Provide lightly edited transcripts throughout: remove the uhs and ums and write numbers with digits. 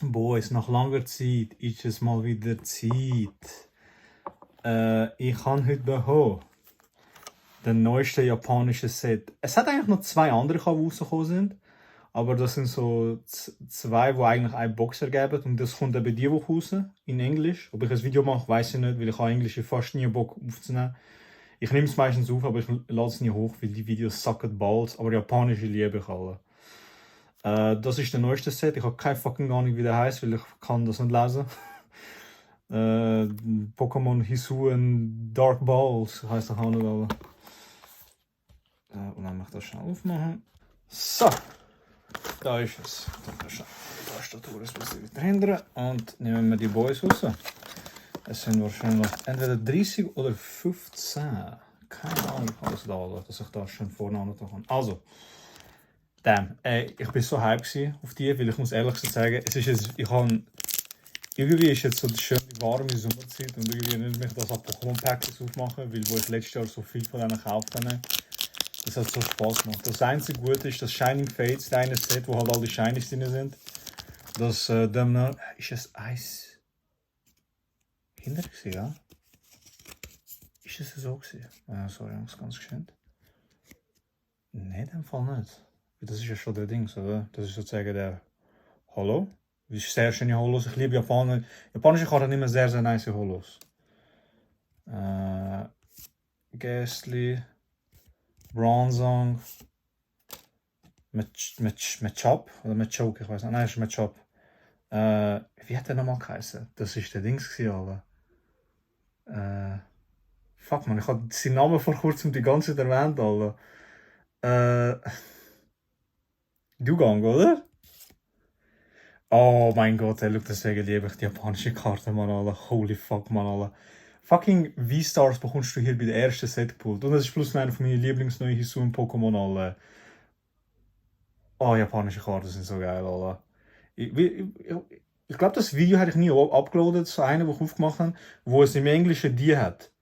Boys, nach langer Zeit ist es mal wieder Zeit. Ich habe heute bekommen den neuesten japanischen Set. Es hat eigentlich noch zwei andere, die rausgekommen sind. Aber das sind so zwei, die eigentlich eine Box ergeben. Und das kommt eben die Woche raus, in Englisch. Ob ich ein Video mache, weiß ich nicht, weil ich habe Englisch fast nie Bock aufzunehmen. Ich nehme es meistens auf, aber ich lade es nie hoch, weil die Videos sacken balls. Aber japanische liebe ich alle. Das ist der neueste Set. Ich habe keine fucking Ahnung, wie der heißt, weil ich kann das nicht lesen. Pokémon Hisuen Dark Balls heisst das auch nicht. Und dann möchte ich das schnell aufmachen. So, da ist es. Die Tastatur ist ein bisschen dahinter. Und nehmen wir die Boys raus. Es sind wahrscheinlich entweder 30 oder 15. Keine Ahnung, ich kann das da, dass ich das schon vorne noch kann. Also. Damn, ich bin so hyped auf die, weil ich muss ehrlich sagen, irgendwie ist jetzt so die schöne warme Sommerzeit und irgendwie nicht mich das an Pokémon-Packs aufmachen, weil wo ich letztes Jahr so viel von denen gekauft habe. Das hat so Spaß gemacht. Das einzige Gute ist das Shining Fates, das eine Set, wo halt all die Shinies drin sind. Das ist es Eis hinter gewesen, ja? Ist es so gewesen? Sorry, ich muss ganz geschwind. Nein, in dem Fall nicht. Das ist ja schon der Ding, oder? Das ist sozusagen der Holo. Das ist sehr schöne Holos. Ich liebe Japaner. Japanische Karten immer sehr, sehr nice Holos. Ghastly. Bronzong. Mit Chop. Oder mit Choke, ich weiß nicht. Nein, es ist mit Chop. Wie hat der nochmal geheißen? Das ist der Dings gewesen, Alter. Fuck man, ich habe seinen Namen vor kurzem die ganze Zeit erwähnt, Alter. Dugang, oder? Oh mein Gott, look, deswegen liebe ich die japanische Karte, man, alle. Holy fuck, man, alle. Fucking V-Stars bekommst du hier bei der ersten Set gepult. Und das ist plus einer von meinen Lieblingsneuen Hisuen Pokémon, alle. Oh, japanische Karten sind so geil, alle. Ich glaube, das Video hätte ich nie abgeloadet, so eine, wo ich aufgemacht habe, wo es im Englischen die hat.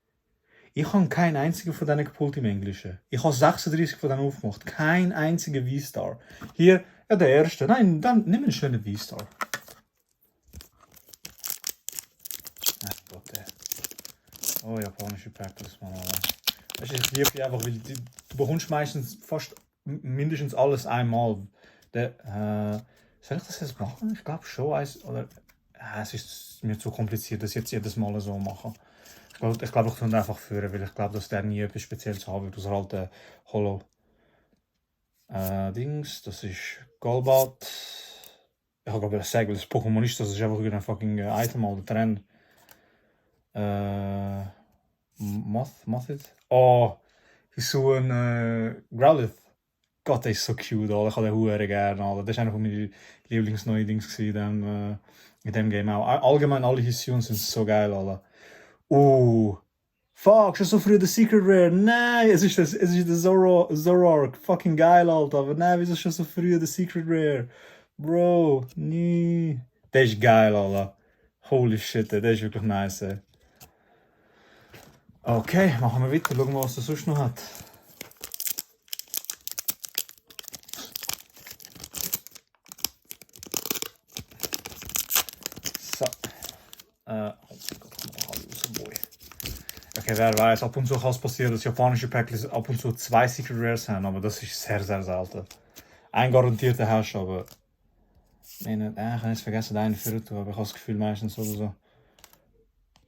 Ich habe keinen einzigen von denen gepult im Englischen. Ich habe 36 von denen aufgemacht. Kein einziger V-Star. Hier, ja, der erste. Nein, dann nimm einen schönen V-Star. Ach Gott, ey. Oh, japanische Packs, man. Weißt du, ich liebe die einfach, weil du bekommst meistens fast mindestens alles einmal. Soll ich das jetzt machen? Ich glaube schon. Oder, es ist mir zu kompliziert, das jetzt jedes Mal so machen. Ich glaube, ich tue ihn einfach führen, weil ich glaube, dass der nie etwas Spezielles haben wird, außer halt der Holo. Dings, das ist Golbat. Ich habe gerade sagen, weil das Pokémon ist, das ist einfach ein fucking Item oder Trend. Mothit? Oh, ist so ein Growlithe. Gott, der ist so cute, Alter. Ich habe den Huren gerne, Alter. Das war einer von meinen Lieblingsneuen Dings in dem Game auch. Allgemein alle Hissionen sind so geil, Alter. Fuck, schon so früh der Secret Rare. Nein, es ist der Zoroark. Fucking geil, Alter. Aber nein, wieso schon so früh der Secret Rare? Bro, nee. Der ist geil, Alter. Holy shit, der ist wirklich nice, ey. Okay, machen wir weiter. Schauen wir, was er sonst noch hat. So. Okay, wer weiß, ab und zu kann es passieren, dass japanische Packs ab und zu 2 Secret Rares haben, aber das ist sehr, sehr selten. Ein garantierter hast du, aber... Ich habe jetzt vergessen, den einen für zu, aber ich habe das Gefühl meistens oder so.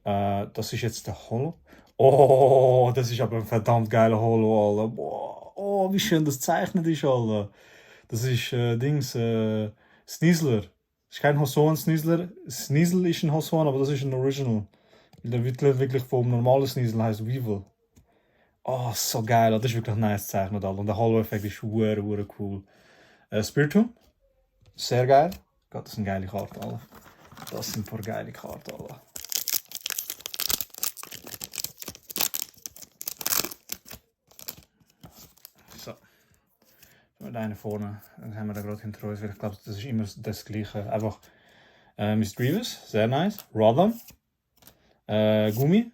Das ist jetzt der Holo. Oh, das ist aber ein verdammt geiler Holo, Alter. Boah, oh, wie schön das zeichnet ist, Alter. Das ist Sneasler. Das ist kein Hosoan Sneasler. Sneasel ist ein Hosoan, aber das ist ein Original. Der wird wirklich vom normalen Sneasel heißt Weevil. Oh, so geil, das ist wirklich nice gezeichnet, Alter. Und der Holo-Effekt ist hure cool. Spiritomb. Sehr geil. Gott, das sind geile Karten, Alter. Das sind ein paar geile Karten, Alter. So. Mit einer vorne. Dann haben wir da gerade hinter uns. Ich glaube, das ist immer das gleiche. Einfach Misdreavus, sehr nice. Rodham. Gummi.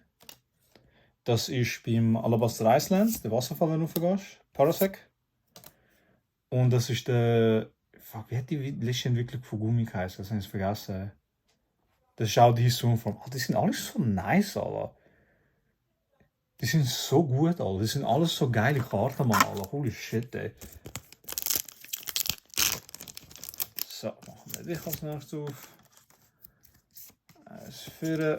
Das ist beim Alabaster Islands, der Wasserfall, den du raufgehst. Parasec. Und das ist der Fuck, wie hat die letzte Entwicklung von Gummi geheißen? Das habe ich vergessen. Das ist auch die Zoom-Form. Die sind alles so nice, Alter. Die sind so gut, Alter. Die sind alles so geile Karten, Mann, Alter. Holy shit, ey. So, machen wir dich als nächstes auf. Für.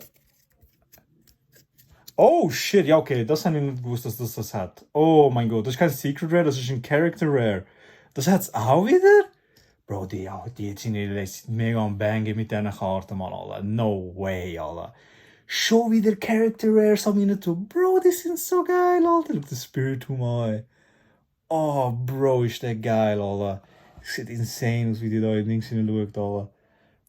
Oh shit, ja okay, das habe ich nicht gewusst, dass das hat. Oh mein Gott, das ist kein Secret Rare, das ist ein Character Rare. Das hat es auch wieder? Bro, die sind mega am Bangen mit diesen Karten, Mann, Alter. No way, Alter. Schon wieder Character Rares am rein tun. Bro, die sind so geil, Alter. Look, the Spirit Humai. Oh, Bro, ist der geil, Alter. Sieht insane aus, wie die da in links hineinschaut, Alter.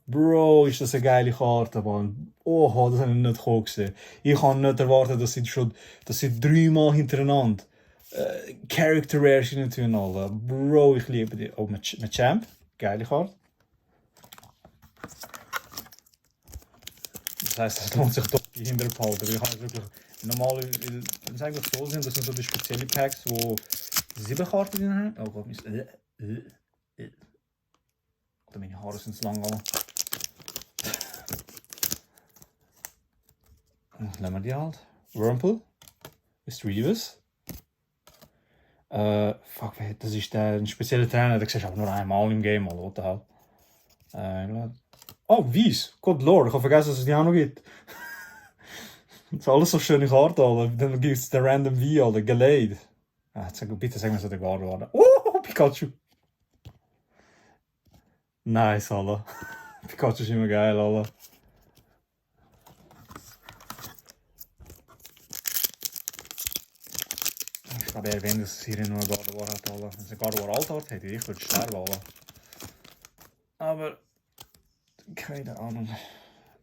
Bro, ist das eine geile Karte, Mann. Oh, das habe ich nicht gesehen. Ich habe nicht erwartet, dass sie 3-mal hintereinander Character Rares rein tun, Alter. Bro, ich liebe die. Oh, mit Champ. Geile Karte. Das heisst, es lohnt sich doch, die hinterhalten. Weil ich habe wirklich normal, wenn es eigentlich so sind, das sind so die speziellen Packs, wo 7 Karten drin haben. Oh Gott, meine Haare sind zu lang, Alter. Lassen wir die halt. Wurmple. Mischievous. Fuck, das ist ein spezieller Trainer, den siehst du aber nur einmal im Game, Alter. What the hell? Oh, Wies. Gott Lord, ich habe vergessen, dass es die auch noch gibt. Das ist alles so schöne Karten, Alter. Dann gibt es den Random V, Alter. Geleid. Bitte sag mir, dass der Guard war. Oh, Pikachu. Nice, Alter. Pikachu ist immer geil, Alter. Ich glaube, er erwähnt, dass es hier nur eine God War hat, Alter. Wenn es eine God War alt hat, hätte ich würde sterben, Alter. Aber keine Ahnung.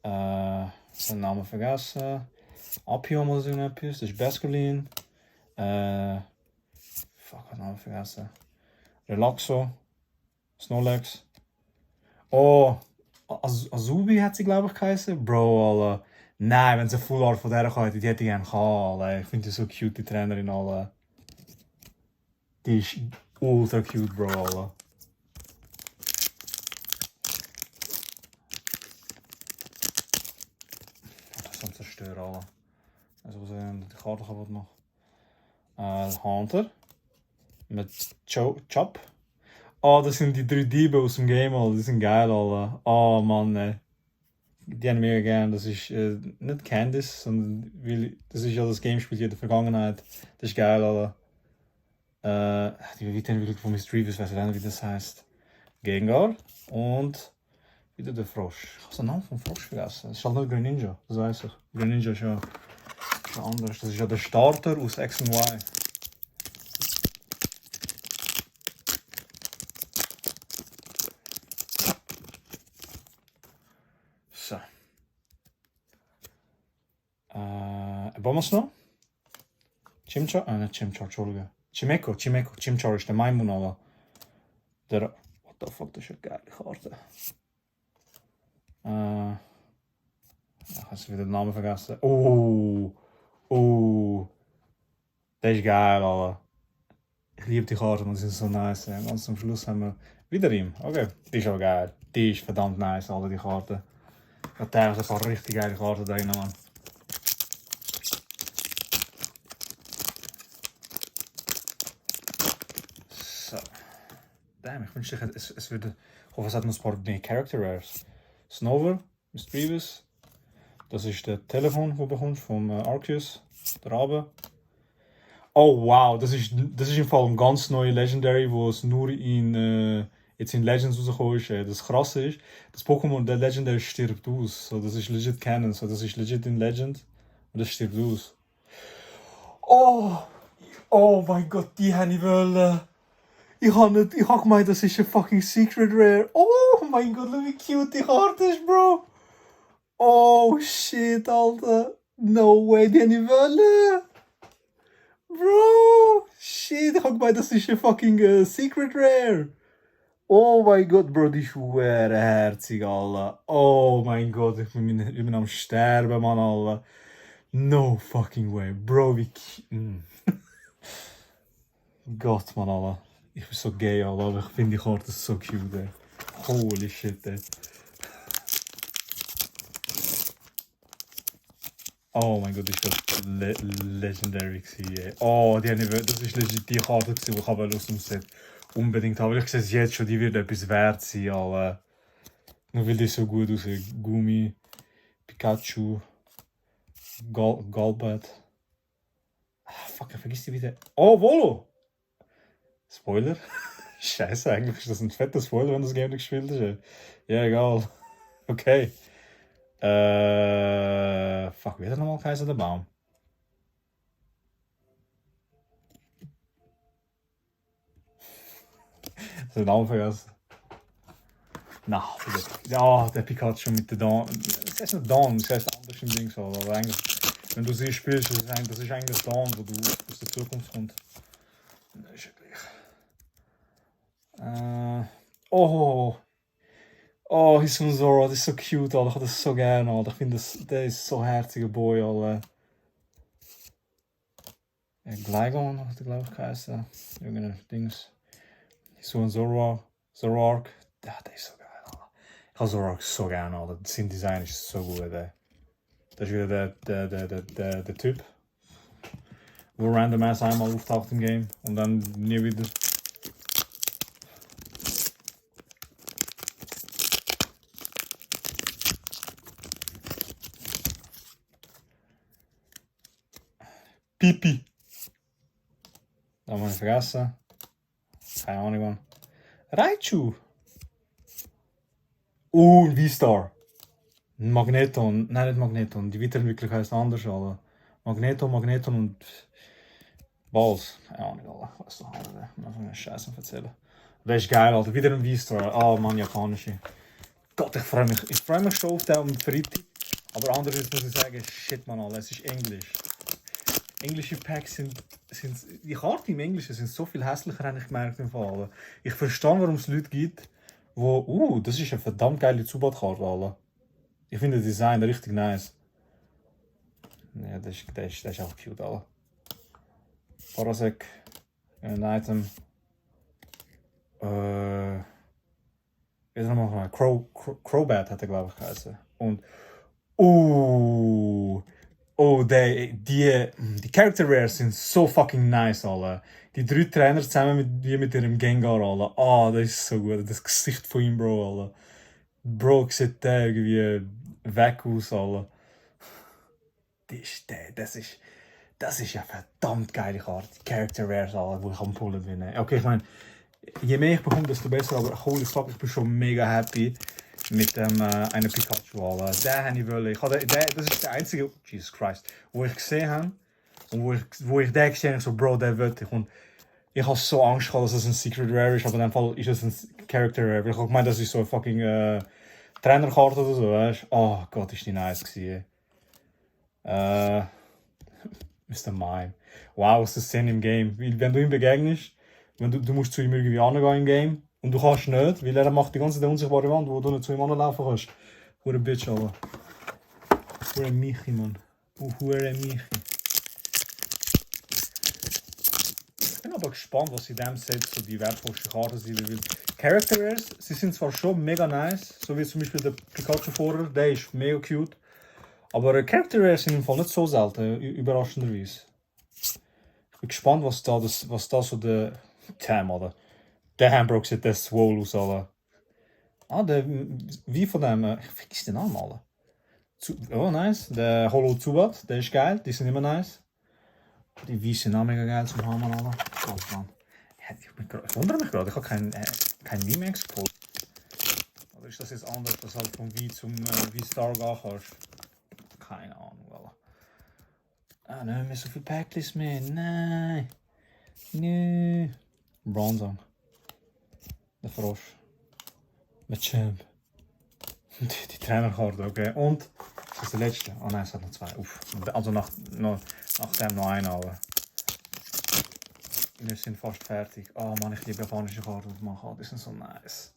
Den Namen vergessen. Appium oder so etwas. Das ist Basculin. Fuck, den Namen vergessen. Relaxo. Snorlax. Oh, Azubi hat sie, glaube ich, geheißen. Bro, Alter. Nein, wenn sie Full Art von der hätte, die hätte ich gerne gehabt, Alter. Ich finde die so cute, die Trainerin, Alter. Die ist ultra cute, Bro, Alter. Das ist am Zerstören, Alter. Also, was die Karte kaputt machen. Hunter. Mit Chop. Oh, das sind die 3 Diebe aus dem Game, Alter. Die sind geil, Alter. Oh, Mann, ey. Die haben mega gern. Das ist nicht Candice, sondern das ist ja das Gamespiel in der Vergangenheit. Das ist geil, Alter. Die Weiterentwicklung von Mischievous, weiß ich nicht, wie das heißt. Gengar und wieder der Frosch. Ich habe den Namen vom Frosch vergessen. Das ist halt nicht Greninja, das weiß ich. Greninja ist ja anders. Das ist ja der Starter aus X und Y. So. Was noch? Chimchar? Nicht Chimchar, Entschuldige. Chimeko. Chimchar ist der Maimun, Alter. Der. What the fuck, das ist eine geile Karte. Ich habe wieder den Namen vergessen. Der ist geil, Alter. Ich liebe die Karten, die sind so nice. Ja. Ganz zum Schluss haben wir wieder ihm. Okay, die ist aber geil. Die ist verdammt nice, Alter, die Karte. Ich habe teilweise ein paar richtig geile Karten drin, Mann. So. Damn, ich wünschte, es würde. Ich hoffe, es hat noch ein paar mehr Character Rares. Snover, Mischievous. Das ist das Telefon, das du bekommst vom Arceus, der Rabe. Oh wow, das ist im Fall ein ganz neuer Legendary, wo es nur jetzt in Legends rausgekommen ist. Das Krasse ist, das Pokémon, der Legendary stirbt aus. So, das ist legit Canon, so, das ist legit in Legend und das stirbt aus. Oh mein Gott, die habe ich wollen. Ich habe gemeint, das ist ein fucking Secret Rare. Oh mein Gott, wie cute die Karte ist, Bro. Oh shit, Alter. No way, die habe ich wollen. Bro, shit, ich habe gemeint, das ist ein fucking Secret Rare. Oh mein Gott, Bro, die ist herzig, Alter. Oh mein Gott, ich bin am Sterben, Mann, Alter. No fucking way, Bro, wie Gott, Mann, Alter. Ich bin so gay, Alter. Ich finde die Karte so cute, ey. Holy shit, ey. Oh mein Gott, ist das legendary gewesen, ey. Oh, das ist legit die Karte gewesen, die ich aus dem Set unbedingt habe. Ich sehe es jetzt schon, die wird etwas wert sein, Alter. Nur weil die so gut aussieht. Gummi, Pikachu, Golbat. Fuck, ich vergiss die wieder. Oh, Volo! Spoiler? Scheiße, eigentlich ist das ein fetter Spoiler, wenn das Game nicht gespielt ist. Ja, egal. Okay. Fuck, wie hat er nochmal geheißen, der Baum? Das ist den Namen vergessen. Na, ja, der Pikachu mit der Dawn. Das heißt nicht Dawn, das heißt anders im Ding so. Aber eigentlich, wenn du sie spielst, das ist eigentlich das Dawn, wo du aus der Zukunft kommst. Das ist ja gleich. Oh, Zora, das ist so cute, Alter. Ich habe das so gerne, Alter. Ich finde, der ist so ein herziger Boy, Alter. Gligon hat er, glaube ich, geheißen. Irgendein Dings. Zoroark. Ja, der ist so geil, Alter. Ich habe Zoroark so gerne, Alter. Sein Design ist so gut, ey. Das ist wieder der Typ, wo random ass einmal auftaucht im Game und dann nie wieder. Pipi. Das haben wir nicht vergessen. Keine Ahnung wann. Raichu. Ein V-Star. Magneton. Nein, nicht Magneton. Die Weiterentwicklung heißt anders, aber Magneton und Balls. Keine Ahnung, Alter. Ich weiß doch nicht, Alter. Ich muss mir Scheiße erzählen. Das ist geil, Alter. Wieder ein V-Star. Oh Mann, japanische. Gott, ich freue mich. Ich freue mich schon auf den am Freitag. Aber andererseits muss ich sagen, shit, man, Alter. Es ist Englisch. Englische Packs sind die Karten im Englischen sind so viel hässlicher, habe ich gemerkt im Fall. Ich verstehe, warum es Leute gibt, wo, das ist eine verdammt geile Zubatkarte, Alter. Ich finde das Design richtig nice. Ja, das ist auch cute, Alter. Parasek, ein Item. Wie ist er nochmal? Crowbat hat er, glaube ich, geheißen. Und, die Character Rares sind so fucking nice, Alter. Die 3 Trainer zusammen mit ihrem Gengar, Alter. Ah, das ist so gut. Das Gesicht von ihm, Bro, Alter. Bro, sieht der irgendwie weg aus, Alter. Das ist ja verdammt geile Karte. Die Character Rares, Alter, die ich am Pullen bin. Okay, ich meine, je mehr ich bekomme, desto besser, aber holy fuck, ich bin schon mega happy mit einem Pikachu, Alter. Den habe ich wollen. Das ist der einzige, Jesus Christ, wo ich gesehen habe und wo ich den gesehen habe, so Bro, der will ich. Und ich habe so Angst gehabt, dass es ein Secret Rare ist, aber in dem Fall ist es ein Character Rare. Ich habe gemeint, das ist so eine fucking Trainerkarte oder so, weißt du? Oh Gott, ist die nice gewesen. Mr. Mime. Wow, was ist das denn im Game? Weil, wenn du ihm begegnest, du musst zu ihm irgendwie angehen im Game und du kannst nicht, weil er macht die ganze unsichtbare Wand, wo du nicht zu ihm anlaufen kannst. Hure Bitch, Alter. Hure Michi, Mann. Hure Michi. Ich bin aber gespannt, was in diesem Set so die wertvollsten Karten sind. Weil Character Rares, sie sind zwar schon mega nice, so wie zum Beispiel der Pikachu vorher, der ist mega cute. Aber Character Rares sind im Fall nicht so selten, überraschenderweise. Ich bin gespannt, was da so der... Damn, Alter. Der Hamburg sieht der swole aus, Alter. Wie von dem... ich vergiss den Namen, Alter. Oh, nice. Der Holo Zubat, der ist geil, die sind immer nice. Die Wies sind auch mega geil zum haben, Alter. Gott, Mann. Ich wundere mich gerade, ich habe kein VMAX geholt. Oder ist das jetzt anders, dass halt vom V zum V-Star gehen kannst? Keine Ahnung, Alter. Nicht mehr so viele Packlist mehr. Nein. Nö. Bronzong. Der Frosch. Mit Champ. Die Trainerkarte, okay. Und das ist der letzte. Oh nein, es hat noch 2. Uff. Also nach dem noch einen, aber. Wir sind fast fertig. Oh Mann, ich liebe japanische Karten aufmachen. Die sind so nice.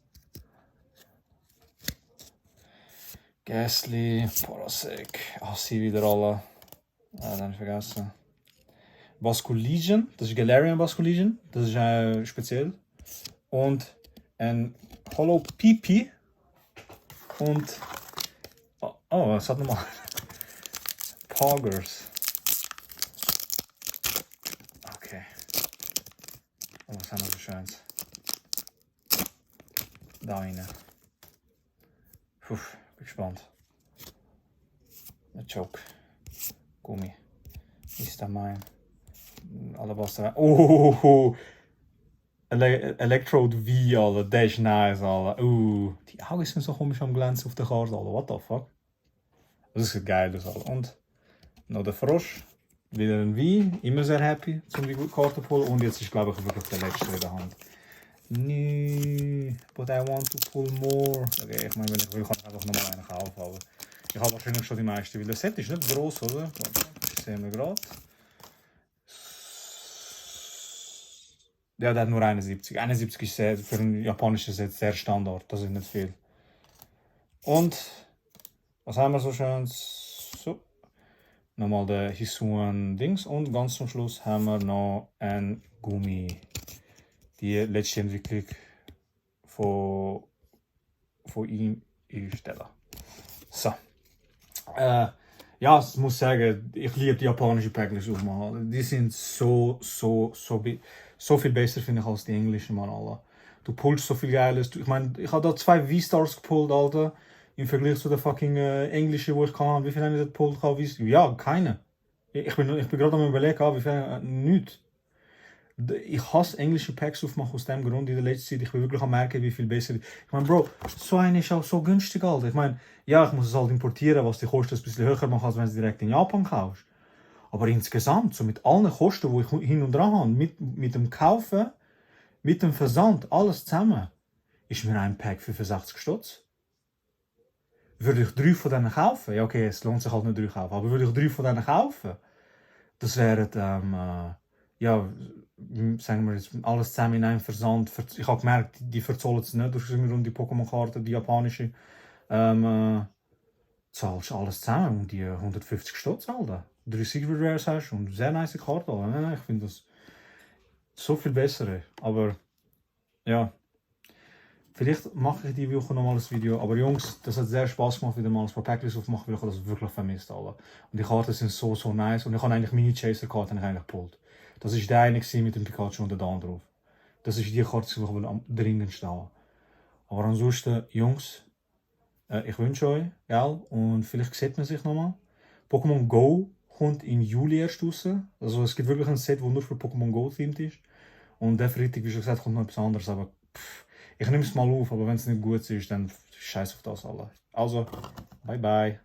Gastly, Parasek. Sie wieder alle. Dann vergessen. Basculegion, das ist Galarian Basculegion. Das ist speziell. und ein Hollow Pipi und oh, was hat nochmal? Poggers. Okay. Oh, was haben wir so schönes? Da rein. Puh, bin gespannt. Ein Choke. Gummi. Ist da mein. Alabaster. Oh! Electrode V, Alter. Der ist nice, Alter. Die Augen sind so komisch am Glänzen auf der Karte, Alter. What the fuck? Das sieht geil aus, Alter. Und noch der Frosch. Wieder ein V. Immer sehr happy, um die gute Karte zu holen. Und jetzt ist, glaube ich, wirklich der letzte in der Hand. Nee, but I want to pull more. Okay, ich meine, wenn ich will, kann ich einfach nochmal einen kaufen. Aber ich habe wahrscheinlich schon die meisten, weil der Set ist nicht groß, oder? Warte, das sehen wir gerade. Ja, der hat nur 71. 71 ist sehr, für ein japanisches Set sehr Standard, das ist nicht viel. Und was haben wir so schön? So. Nochmal der Hisuan Dings und ganz zum Schluss haben wir noch ein Gummi. Die letzte Entwicklung von ihm ist der. So. Ja, ich muss sagen, ich liebe die japanischen Packlist aufmachen. Die sind so viel besser, finde ich, als die englischen, Mann, Alter. Du pullst so viel Geiles. Ich meine, ich habe da 2 V-Stars gepullt, Alter. Im Vergleich zu der fucking englischen, wo ich kann. Wie viel habe ich da gepullt? Ja, keine. Ich bin gerade am überlegen, wie viel, nichts. Ich hasse englische Packs aufmachen aus dem Grund in der letzten Zeit. Ich will wirklich merken, wie viel besser. Ich meine, Bro, so eine ist auch so günstig, Alter. Ich meine, ja, ich muss es halt importieren, was die Kosten ein bisschen höher machen, als wenn du es direkt in Japan kaufst. Aber insgesamt, so mit allen Kosten, die ich hin und dran habe, mit dem Kaufen, mit dem Versand, alles zusammen, ist mir ein Pack 65 Stutz. Würde ich 3 von denen kaufen? Ja, okay, es lohnt sich halt nicht 3 kaufen, aber würde ich 3 von denen kaufen? Das wären, ja, sagen wir jetzt alles zusammen in einem Versand. Ich habe gemerkt, die verzollen es nicht durch die Pokémon-Karte, die japanische. Zahlst alles zusammen um die 150 Stutz, Alter. 3 Secret Rares hast und sehr nice Karte. Ich finde das so viel besser. Aber ja, vielleicht mache ich die Woche nochmal ein Video. Aber Jungs, das hat sehr Spaß gemacht, wieder mal ein paar Packlist aufmachen, weil ich das wirklich vermisst, Alter. Und die Karten sind so nice. Und ich habe eigentlich meine Chaser-Karten eigentlich gepult. Das ist der eine mit dem Pikachu und der Dan drauf. Das ist die Karte, die ich am dringendsten habe. Aber ansonsten, Jungs, ich wünsche euch, gell? Und vielleicht sieht man sich nochmal. Pokémon Go kommt im Juli erst raus. Also es gibt wirklich ein Set, das nur für Pokémon Go themed ist. Und der Freitag, wie schon gesagt, kommt noch etwas anderes. Aber ich nehme es mal auf, aber wenn es nicht gut ist, dann scheiß auf das alle. Also, bye bye.